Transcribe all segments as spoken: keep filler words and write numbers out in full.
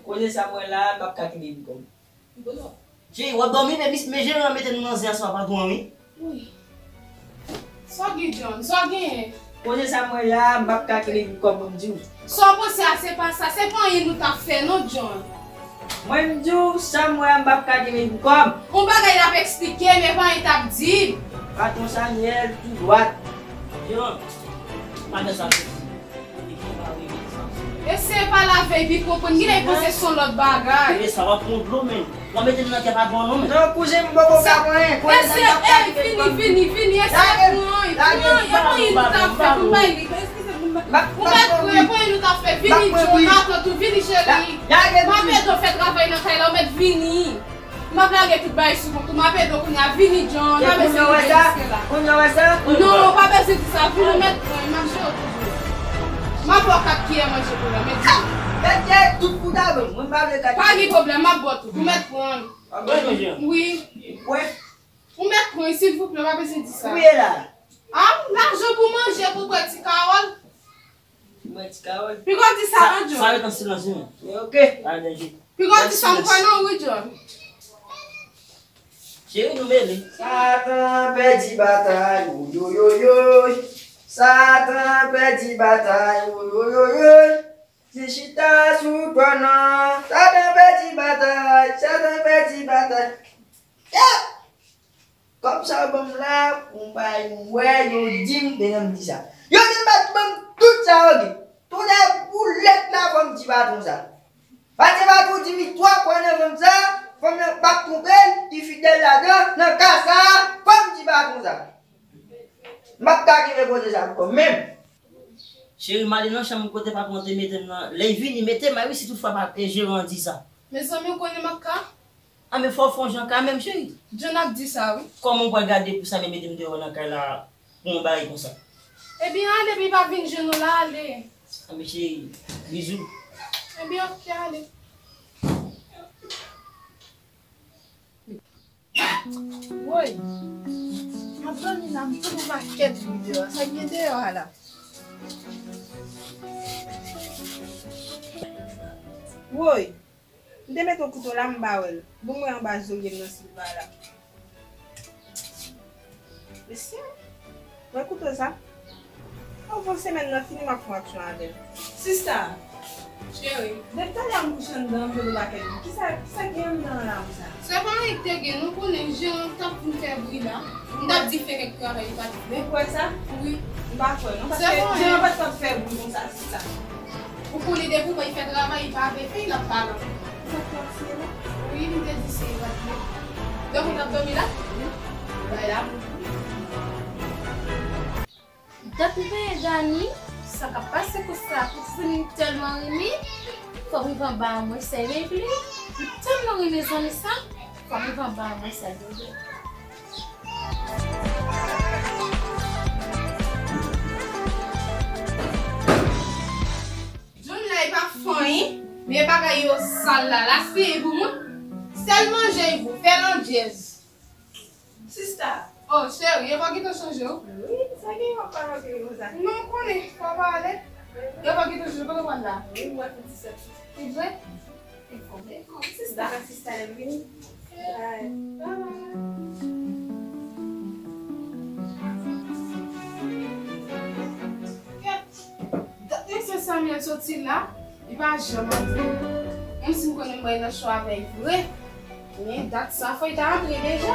Koze sa m wè la, m p ap ka kenbe m kòm. Cheri, w ap dòmi, men, men jeran an mete nou nan zen an swa patwon an, wi. Wi. Sa w gen, John? Sa w genyen? Koze sa m wè la, m p ap ka kenbe m kòm, mwen m di w. Sa w panse a, se pa sa. Se pa anyen nou t ap fè, non, John. Mwen m di w, sa m wè a, m p ap ka kenbe m kòm. Yon bagay l ap eksplike, men pa anyen t ap di. Patwon Samuel, tou dwat. Jeran, pa fè sa. E se pa la vèy pi konprann, genlè l panse se yon lòt bagay. E sa w ap pran dlo, men. W ap mete nou nan kè pa bon, non, men. Non, kouzen, m poko ka pran anyen. E se, ey, vini, vini, vini, e se pran, pran, e pa anyen nou t ap fè pou m bay li. Eskize m, m pa t pran, e pa anyen nou t ap fè. Vini, John, matant ou, vini, cheri. M ap ede w fè travay nan kay la, ou mèt vini. M ap lage tout bagay sou kont ou, m ap ede w kounye a. Vini, John, pa bezwen rive jiske la. Kounye a w wè sa? Non, ou pa bezwen di sa. Vini, ou mèt pran, m ap jere w toujou. M ap ba w kat kiyè manje pou lè, mèt vini. Kat kiyè, tout fout avè m, mwen m pa vle kat kiyè. Pa gen pwoblèm, m ap ba w tout, ou mèt pran. Wi. Ou mèt pran, silvouplè, ou pa bezwen di sa. Ou ye la? A, lajan pou manje, pou bwè ti kawòl. Mwen ti kawòl. Piga w di sa, non, John. Sa ret an silans, wi. Ok. Pa gen danje. Piga w di sa, m kwè nan ou, wi, John. Cheri, nou mele. Satan pèdi batay, woyoyoyoy. Satan pèdi batay, woyoyoyoy. Li chita sou twòn nan. Satan pèdi batay, Satan pèdi batay. Yap! Kòb sa yo ban m la, pou m bay m wè, yo di m, men m di sa. Yo di m pa t ban m tout sa yo gen. Tonnè boulèt la, fò m di patwon sa. Paske patwon di m li twò kwè nan fanm sa, fanm nan p ap twonpe l, li fidèl ladan, nan ka sa, fò m di patwon sa. M p ap ka kenbe koze sa ankò menm. Cheri, m ale nan chanm kote patwon te mete m nan. Lè l vini, mete m la, wi, si toutfwa pa, e, jeran an di sa. Mezanmi, ou konnen m ap ka? A, men fò w fè yon jan kanmenm, cheri. John ap di sa, wi. Kòman w pral gade pou sa, men mete m deyò nan kay la pou yon bagay konsa? Ebyen, ale, epi pa vin jwenn nou la, ale. A, men cheri, bizou. Ebyen, oke, ale. Woy, m ap dòmi la, m tande yon pakèt bri deyò a. Sa k gen deyò a la? Woy, m te mete yon kouto la, m pa wè l. Bon, m wè anba zorye m nan Silva la. Mesye, wè kouto sa? Avan semèn nan fini, m ap fè yon aksyon avè l. Sista! Cheri. Depi talè a m kouche anndan, m tande yon pakèt bri. Kisa, kisa gen anndan an la konsa? Se pa anyen k te gen, nou konnen jeran t ap vin fè bri la. M t ap di fè kèk travay, li pa t vle. Ou kwè sa? Wi. M pa kwè non, paske jeran pa t konn fè bri konsa, sista. Ou konnen depi w wè l fè travay, li pa vle fè, l ap pale. Sa k ap siye la? Wi, m te di se li pa t vle. Donk, ou t ap dòmi la? Wi. Bay la pou ou. Dat m peye Dani, sa k ap pase konsa, pou timoun m tèlman renmen, fò m rive anba a mwen sèl regle, m tèlman renmen zanmi sa, fò m rive anba a mwen sèl regle. John la e pa fanyen, men bagay yo sal la, la se pou mwen, sèl manje pou fè landjèz. Sista. Oh, cheri, yo pa gentan chanje w? Wi, sa gen w ap pale anpil konsa? Non, m konnen, fò w pale. Yo pa gentan chanje, kote w pral la? Wi, m pral fè ti sèt. Ou vre? Informe kòm sista. Dakò, sista, lè m vini. Bye. Bye. Kèt! Dat mesye Samuel soti la, li pa janm antre. Menm si m konnen m pral nan cho avè l vre, men dat sa fò l ta antre deja.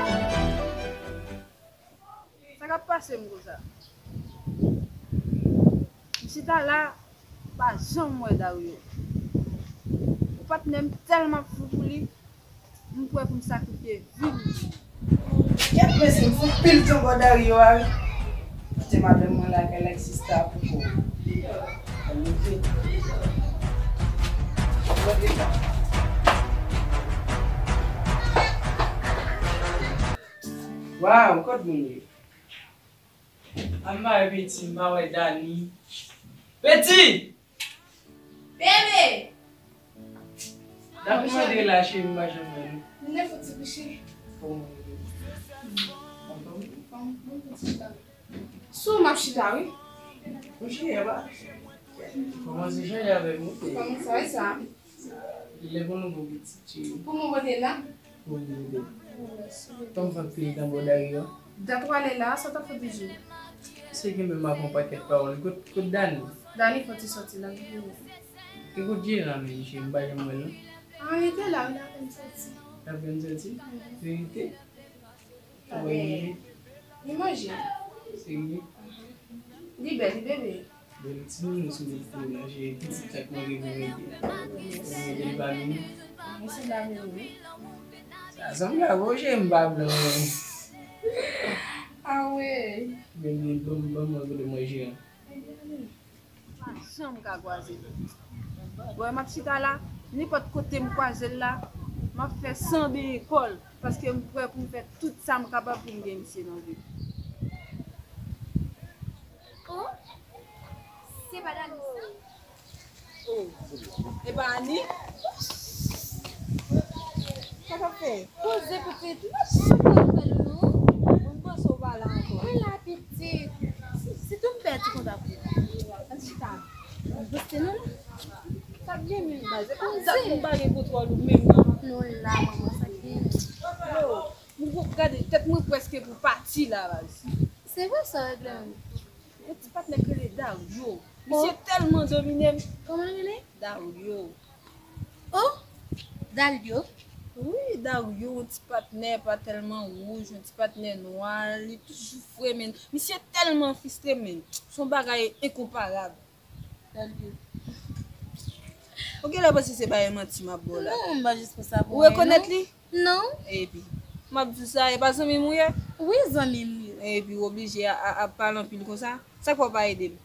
Sa k ap pase m konsa? M chita la, m pa janm wè Dario. Yon patnè m tèlman fou pou li. M prè pou m sakrifye vi m. Kèt mesye, m fè pil tan bò Dario a wi. Kite madanm mwen lakay la ak sista poko. Ann rive. Waw, kot moun ye? Anba e Peti, m pa wè Dani. Peti! Bebe! Dani mande la, cheri, m pa janm wè l. Li ne fouti kouche. Kòman w ye? Anfòm? Anfòm, bon, bon, bon. Sou m ap chita, wi. Kouche, e pa? Kòmanse chanje avèk mwen. Kòman sa, e sa? Lè pou nou bon pitit, cheri. Pou mwen pote la? Pou mwen pote. Tanm fè pil tan bò Dario. Dat w ale la, sa w t ap fè toujou? Se gen menm ak yon pakèt pawòl. Kot, kot Dani? Dani fò ti sòti la, li vini. E kot Jeran menm, cheri? M pa janm wè l, non. Ah, li te la, wi, l apèn sòti. L apèn sòti? Mhm. Verite? Wi. Li manje. Serye? Li bèl, li bebe. Bèl timoun sou lèt pou manje. Pitit sa k manje pou mete. Pou mete l pa vini. Mwen se la vini, wi. Sa sanble ak Roger, m pa blan, wi. Ah, wi. Men li bon, bon, mwen vle manje an. Pa janm ka kwaze l. Bon, m ap chita la, nenpòt kote m kwaze l la, m ap fè san benyen kò l, paske m prè pou m fè tout sa m kapab pou m gen misye nan vi m. Oh, se pa Dani sa? Oh, e pa Ani? Sa k ap fè? Poze pitit, m ap sou pran pèl ou non. Mwen panse w pa la ankò. Mwen la pitit. Si, si tou m pèdi kontak ou. Al chita. Mwen poste non la. Sa byen menm baz. E pa dat m pa gen kontwòl ou menm non. Nou la, manman, sa byen. Yo, m gade, tèt mwen prèske pou pati la baz. Se vre sa, regle menm. Yon ti patnè k rele Dario. Misye tèlman domine m. Kòman l rele? Dario. Oh! Dalio? Wi, Dario, yon ti patnè pa tèlman wouj, yon ti patnè nwa, li toujou fre, men misye tèlman fistre, men se yon bagay enkonparab. Dalio. Ou genlè panse se bagay manti m ap ba w la. Non, m pa jis konsa pou mwen, non. Ou rekonèt li? Non. Epi, m ap di w sa, e pa zanmi m ou ye? Wi, zanmi m li ye. Epi, w oblije a, a, ap pale anpil konsa? Sa k fè w pa ede m?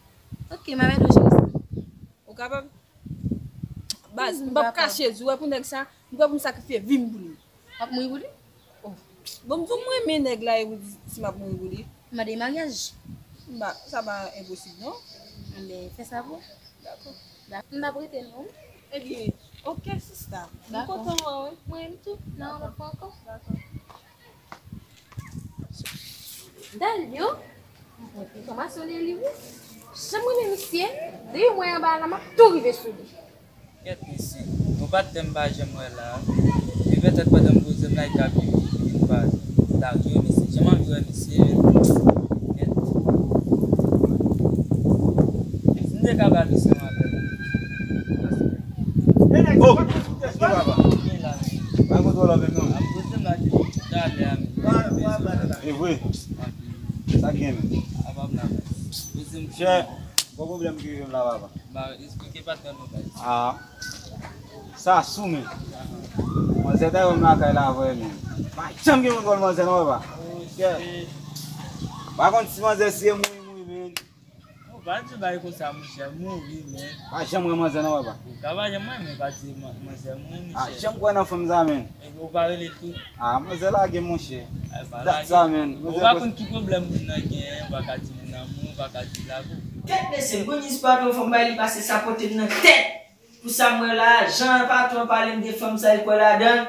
Ok, m ap ede w, cheri. Ou kapab? Baz, m p ap kache di w, wè pou nèg sa, m prè pou m sakrifye vi m pou li. W ap mouri pou li? Oh. Bon, m di w m renmen nèg la, e pou di si m ap mouri pou li. Mande maryaj. M pa, sa pa enposib, non. Enben, fè sa pou. Dakò. Dak-, m p ap rete non. Ebyen, ok, sista. M kontan wè w, wi. Mwen menm tou. Nan yon lòt fwa ankò. Dalio, mwen pran enfòmasyon de li, wi. Jan m renmen misye, depi mwen anba la, m ap tou rive sou li. Kèt mesye, yon patnè m pa janm wè la. E petèt pandan m poze m la, li ka vin, vin pa Dario, mesye. Jan m anvi wè misye, kèt. Si m te ka pale ansanm avè l. Oh! Vin la, men. Pa kontwòl avè m non. Ap poze m la depi talè a, men. E vre? Sa k gen menm? Apa m la, men. Poze m. Chè, gwo pwoblèm ki rive m la, papa. Ba, esplike patnè nou, guys. Ah. Sa sou men. Manzè ta wè m lakay la vrè men. Pa janm gen kontwòl manzè non papa. Oh, shit. Pa konn si manzè si e mouri mouri men. Ou pa di bagay konsa monchè, mouri men. Pa janm wè manzè non papa. Ou ka pa janm wè men pa di man-, manzè mouri monchè. Ah, janm kwè nan fanm sa men. Epi ou pa rele l tou. Ah, manzè lage m monchè. Dat sa men. Ou pa konn ki pwoblèm moun nan genyen, ou pa ka di moun nan mouri, ou pa ka di l lage w. Kèt mesye, m konn istwa de yon fanm bay li pase sa pote m nan tèt. Pou sa m wè la, jan patwon an pale m de fanm sa, li kwè ladan l.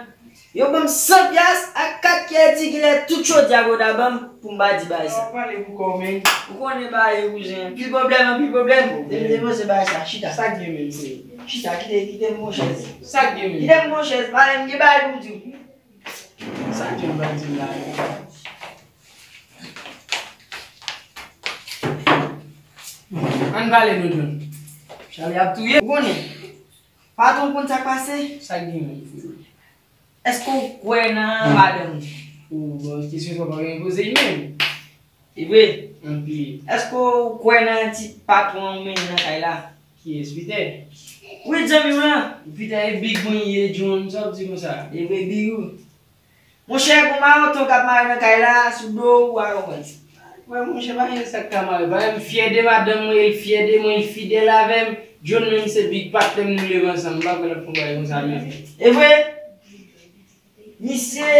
Yo ban m san pyas ak kat kè di genlè tout chodyè a Goda ban m pou m pa di bagay sa. Ou pale pou kò w men. Ou konnen bagay yo kouzen. Anpil pwoblèm, anpil pwoblèm. Depi depoze bagay sa, chita. Sa k gen menm se. Chita, kite, kite m pran chèz. Sa k gen menm? Kite m pran chèz, pale m gen bagay pou m di w. Sa k gen m pa di m la menm? Ann pale nou John. Chale ap touye. Ou konnen, patwon konn sa k pase? Sa k gen menm frè? Èske w kwè nan madanm ou? Ou bon, kesyon sa w pa gen poze li menm. E vre? Anpil. Èske w kwè nan ti patwon an ou mennen nan kay la? Kiyès, Peter? Wi, zanmi w lan. Peter e big mwen ye, John, sa w di konsa? E vre, big ou. Monchè, gon mawoton k ap mare nan kay la, sou do w, ou pa konprann. Wè, monchè, pa gen sa k ka mare. Paske m fyè de madanm mwen, e l fyè de mwen, e l fidèl avè m. John menm se big patnè m, nou leve ansanm. M pa kwè l ap fè yon bagay konsa menm. E vre? Misye,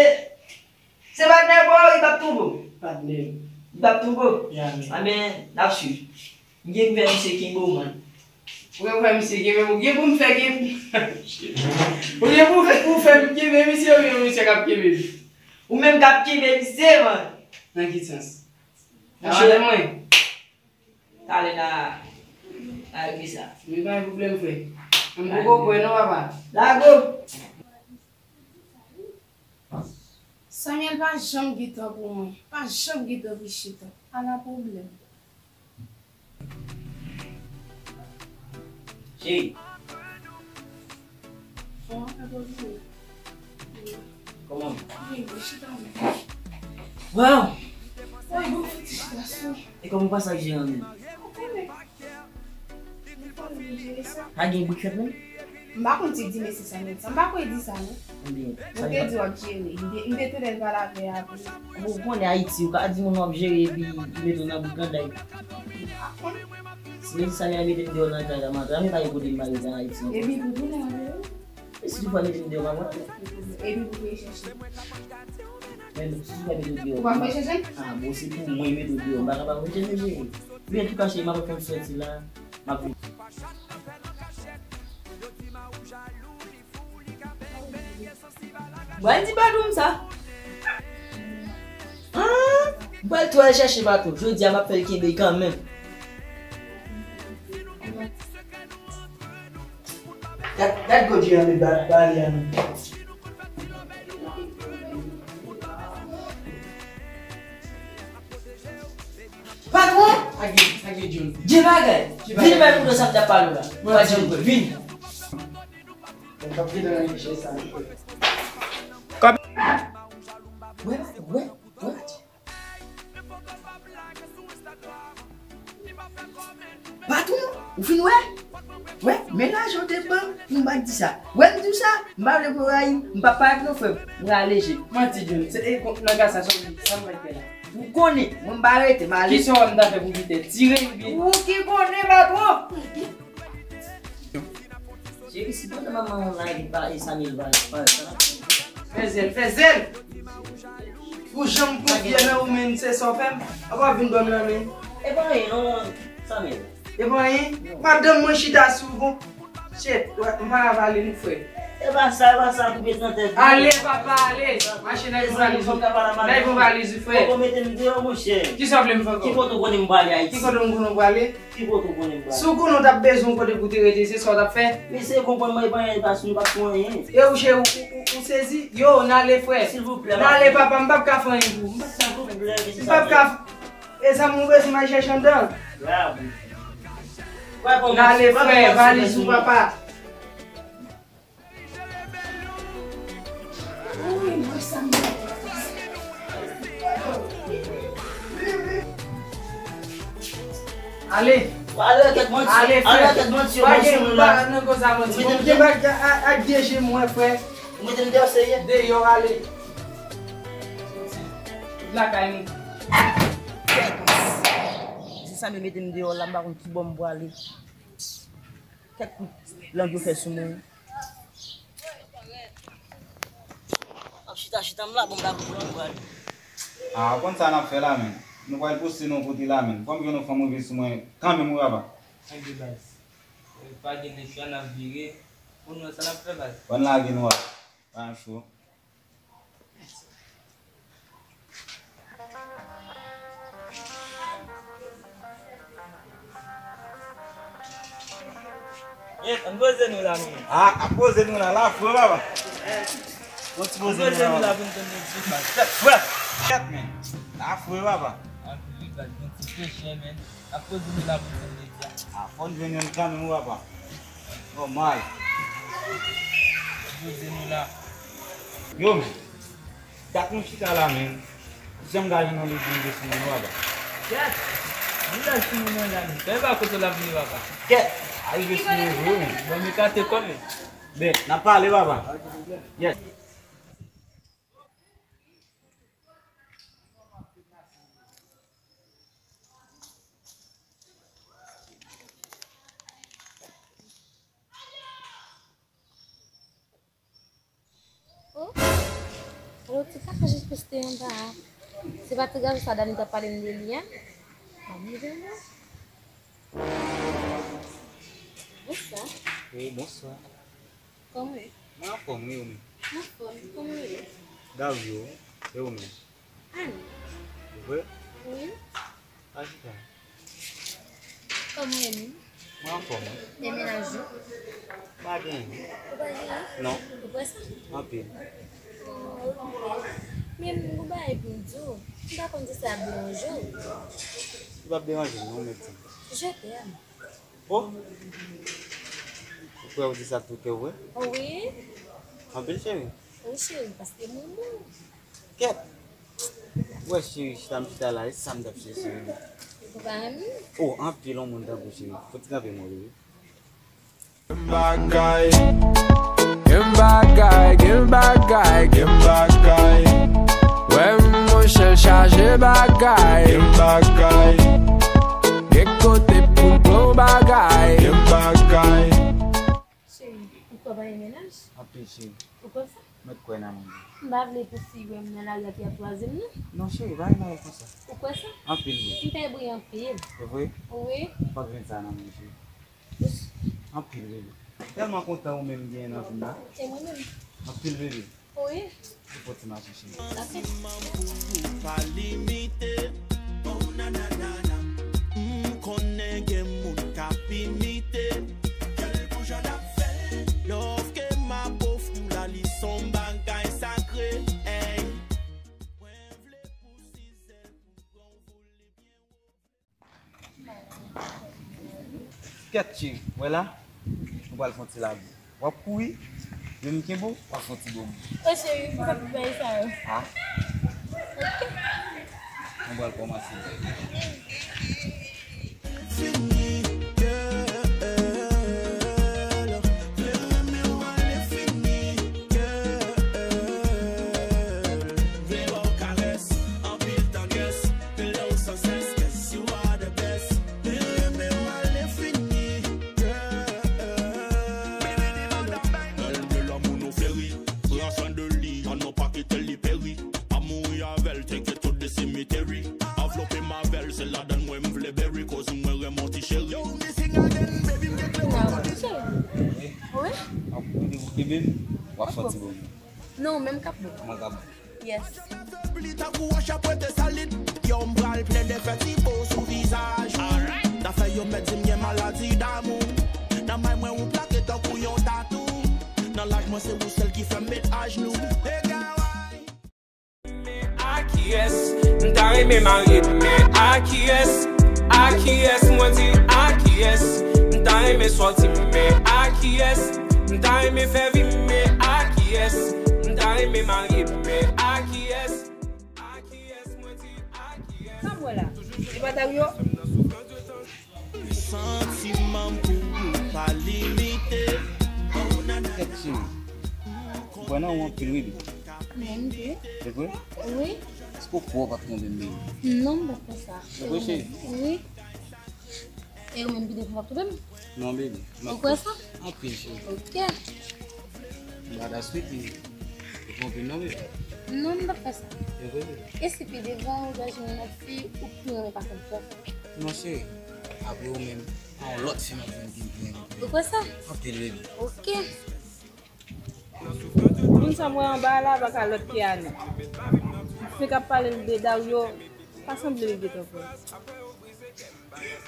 se patnè pa w, li p ap twonpe w. Patnè m. M t ap twouve w. Ya, men. Anben, n ap swiv. M gen pou m fè misye kenbe w, man. Ou gen pou fè misye kenbe m, ou gen pou m fè kenbe. Ou gen pou, pou fè m kenbe misye oubyen misye k ap kenbe m? Ou menm k ap kenbe misye, man. Nan ki sans? Nan madanm mwen? Talè n a, n a regle sa. Men pa gen pwoblèm, frè. M poko kwè non, papa. Lago! Samuel pa janm gen tan pou mwen. Pa janm gen tan pou chita. Ala pwoblèm. Cheri. Bon, sa bon, cheri. Kòman? Wi, wi, chita, wi. Waw! Wi, bon, fouti chita sou. E kòman w pase ak jeran menm? Ou konnen. Pa gen brik fèt menm? M pa konn si di mesye sa nèt sa. M pa kwè di sa non. Ebyen, mwen te di w ap jere. M te, m te tande l pale avè apre. Bon, ou konnen Ayiti, ou ka di moun w ap jere epi li mete w nan boukanday. M pa konn. Si mesye sa vin mete m deyò nan kay la, m antre. Ann pa gen kote m pa rete an Ayiti ankò. Epi pou tounen antre wi. E si toutfwa mete m deyò, m ap antre. Epi pou voye chèche. Men si toutfwa mete w deyò. Ou pa voye chèche? Ah, bon, se pou mwen mete w deyò. M pa ka pa voye chèche, cheri. Men antouka, cheri, m ap fè yon sòti la. M ap vin. Mwen di pa dou m sa. Ah, m pral tou al chèche Patou. Jodi a m ap fè l kenbe kanmenm. Gad, gad Godye an met ba, bale a menm. Patwon! Agi, agi John. Gen bagay. Gen bagay. Vin bay kouto sa m t ap pale w la. Mwen pa di yon kwè. Vin. Mwen p ap kite nan chèz sa. Kòb. Wè, wè, wè. Patwon, ou fin wè? Wè, men lajan w te ban m, m pa t di sa. Wè m di w sa, m pa vle pou w rayi m, m p ap pale ak non frè m, m rale je. Manti, John, se, e, kon, nan ka sa, sa, sa m pral fè la. Ou konnen, mwen m pa rete, m ale. Kisa w wè m ta fè pou Pita? Tire l oubyen? Ou ki konnen, patwon! Cheri, si pandan manman w la, li pa, e Samuel pa, pa, pa. Fè zèl, fè zèl! Pou jan m konfye nan ou, men se sa w fè m. Apa w vin ban m lanmen? E pa anyen non, Samuel. E pa anyen? Non. Madanm mwen chita sou bon. Shit, wè, m pa avale nou, frè. E pa sa, e pa sa pou met nan tèt ou. Ale, papa, ale. Mache nan yon valiz ou. Nan yon valiz ou, frè. Poko mete m deyò, monchè. Kisa w vle m fè ankò? Ki kote w konnen m prale Ayiti? Ki kote w konnen m prale? Ki kote w konnen m prale? Si w konnen w t ap bezwen yon kote pou w te rete, se sa w t ap fè? Mesye, konprann mwen, e pa anyen, e pa sou, nou p ap fè anyen. E ou, cheri, ou, ou, ou sezi? Yo, n ale, frè. Silvouplè, n ale, papa, m p ap ka fè anyen pou ou. M p ap ka fè anyen. Silvouplè, mesye, m p ap ka f-, e sa m bezwen m al chèche anndan. N ale, frè, valiz ou, papa. Ale. Ale, kèk manti. Ale, frè. Ale, kèk manti. Pa gen, pa nan koz a manti. Bon, gen bagay ak de je m wè, frè. Ou mete m deyò, serye? Deyò, ale. Lakay nou. Se sa, men mete m deyò la, m pa konn ki bò m prale. Kèk kout lang yo fè sou mwen. M ap chita, chita, m la, bon, m pa konprann, m prale. Ah, w konn sa n ap fè la, men. Nou pral pouse nou kote la, men. Fò m jwenn yon fanm rive sou mwen kanmenm, wi, papa. Anbe baz. Pa gen lechwa, n ap vire. Pou nou, sa n ap fè, baz. Bon, lage nou, papa. Pa cho. Yèt, ann poze nou la, nou menm. Ah, ap poze nou la, la fre, papa. Bon ti poze nou la, pou n tann yon ti baz. Tèt frèt. Tèt, men. La fre, papa. Anpil, baz, bon ti freche, men. Ap poze nou la pou n tann yon ti baz. Ah, fò n jwenn youn kanmenm, wi, papa. Nòmal. Poze nou la. Yo, men. Dat nou chita la, men. Janm ka jwenn yon lejyon de sou mwen, papa. Kèt! Village sou mwen la, men. Fè pa kote l ap vini, papa. Kèt! Arive sou mwen, vre, men. Bon, men kate kò, men. Ben, n ap pale, papa. Yes. Oh, roti pa ka jis peste anba a. Se pa ti gason sa Dani t ap pale m de li a? Mami, vin non. Bonswa. Wi, bonswa. Kòman w ye? Mwen anfòm, wi, ou menm? Anfòm, kòman w ye? Dario, e ou menm? Ani. Vre? Wi. Pa chita. Kòman w ye menm? Mwen anfòm, wi. E mennaj ou? Pa gen. Ou pa gen? Non. Ou kwè sa? Anpil. Oh, ok. Men m gon bagay pou m di w. M pa konn si sa ap deranje w. Li p ap deranje m, non, mèt di. Je t'aime. Oh! Ou kwè ou di sa ak tout kè w, wi? Wi. Anpil, cheri. Wi, cheri, paske m renmen w. Kèt! Ou wè, cheri, chita m chita la, e sa m t ap chèche, wi. Ou pa renmen m? Oh, anpil, yon moun tankou w, cheri. Fò ti kanpe m wè w, wi. Bagay. Gen bagay, gen bagay, gen bagay. Wè monchè l chaje bagay. Gen bagay. Gen kote pou n pran bagay. Gen bagay. Cheri, ou kwè w pa gen mennaj? Anpil, cheri. Ou kwè sa? Mèt kwè nan mwen. M pa vle pou fi wè m nan lari a ki ap twaze m, non. Non, cheri, pa gen bagay konsa. Ou kwè sa? Anpil, wi. M fè bri anpil. Se vre? Wi. Pa gen sa nan mwen, cheri. Anpil, bebe. Tèlman kontan ou menm genyen nan vi m la. E mwen menm. Anpil, bebe. Wi. Ou fò ti mache, cheri. Dakò. Pou ou pa limite. Oh, na, na, na, na. M konnen gen moun k ap imite. Kèlkeswa jan n ap fè l. Love ke m ap ofri w la, li s on bagay sakre. Ey. Mwen vle pou sizèl pou pran w voule byen wo. Kèt, cheri, wè la, nou pral fè yon ti lagou. W ap kouri, lè m kenbe w, w ap fè yon ti bobo. O cheri, m p ap bay sa yo. Ah. Ok. Nou pral kòmanse. Fini, girl. Vle renmen w ale fini, girl. Vle ba w karès, anpil tandrès. Lè w san sès, 'cause you are the best. Vle renmen w ale fini, girl. Bèl de lanmou nou fleri. Pran swen de li, an nou pa kite li peri. Pa mouri avè l, take it to the cemetery. Anvlope m avè l, se ladan l mwen m vle beri. Koz mwen renmen w ti cheri. Yo, missing again, baby, m gen kle w ankò ti cheri. Wi. Ap kouri ou kenbe m, w ap fè ti bobo. Non, menm k ap bon. Mwen k ap bon. Yes. Afebli tankou wòch ap rete solid. Yo, m pral plen de fè ti po sou vizaj ou. Zafè yo mèt di m gen maladi damou. Nan may mwen ou plake tankou yon tatou. Nan laj mwen se ou sèl ki fè m met ajnou. Egaway. Men a kiyès m ta renmen marye? Men a kiyès? A kiyès? Mwen di a kiyès m ta renmen sòti? Men a kiyès m ta renmen fè vi? Men a kiyès m ta renmen marye? Men a kiyès? A kiyès? Mwen di a kiyès? Sa m wè la? E pa Dario? Santiman pou ou pa limite. Kèt cheri. Ou kwè nan ou anpil, wi, bebe. Men m tou. Se vre? Wi. Èske ou kwè w p ap twonpe m, bebe? Non, m p ap fè sa. Se vre, cheri? Wi. E ou menm ki devan w ap twonpe m? Non, bebe. Ou kwè sa? Anpil, cheri. Ok. Badass wi, pi ou twonpe m non, bebe. Non, m p ap fè sa. Se vre, bebe. E si pi devan ou ta jwenn yon lòt fi ou pi renmen pase m, sa? Non, cheri. Apre ou menm, pa yon lòt fi m ap jwenn ki pi renmen. Ou kwè sa? Anpil, bebe. Ok. Moun sa m wè anba a la pa ka lòt ke Ani. M fenk ap pale l de Dario, pa sanble l gentan pran.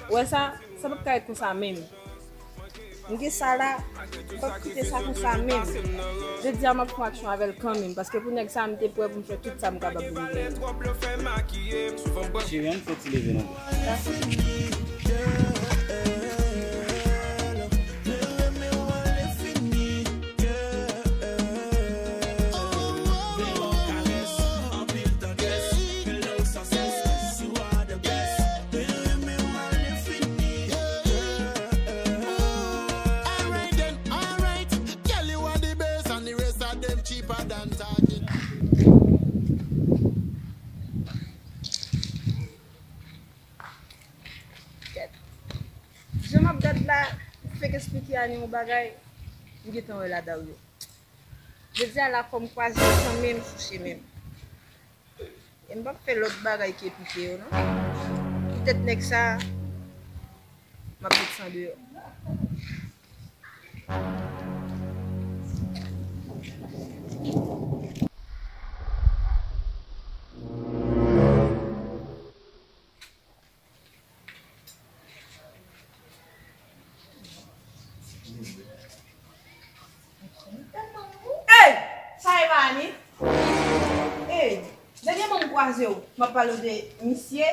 Ou wè sa, sa p ap ka ret konsa menm. M gen sa la, m p ap kite sa konsa menm. Jodi a m ap fè yon aksyon avè l kanmenm, paske pou nèg sa a m te prè pou m fè tout sa m kapab pou m genyen. Cheri, ann fè ti leve non. Alright then, alright. Girl, you are the best and the rest of them cheaper than talking. Jan m ap gad la, m fenk esplike Ani yon bagay, m gentan wè la Dario. Jodi a la fò m kwaze l kanmenm sou chemen m. M p ap fè lòt bagay ke pike yo, non. Poutèt nèg sa, m ap met sa deyò. Ey! Sa e pa Ani? Ey! Dènyèman m kwaze w, m ap pale w de misye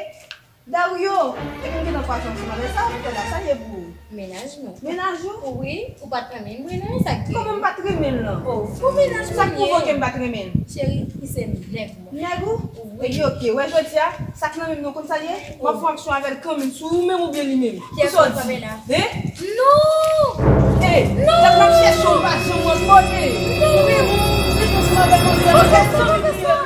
Dario. Epi m gentan kwaze w ansanm avè l. Sa w ap fè la? Sa l ye pou ou? Mennaj mwen. Mennaj ou? Wi, ou pa t renmen m vre non, e sa k gen? Kòman m pa t renmen l lan? Oh, ou mennaj mwen ye. Sa k pwouve ke m pa t renmen l? Cheri, li se nèg mwen. Nèg ou? Wi. Epi oke, wè jodi a, sa k nan men m nan, ou konn sa l ye? M ap fè yon aksyon avè l kanmenm, si ou menm oubyen li menm. Kisa w di? Hein? Non! Hey, non! Lè m ap chèche w, m pa janm wè w kote. Non! Ou menm, ou se konsa avè l, ou fè sa, ou fè sa.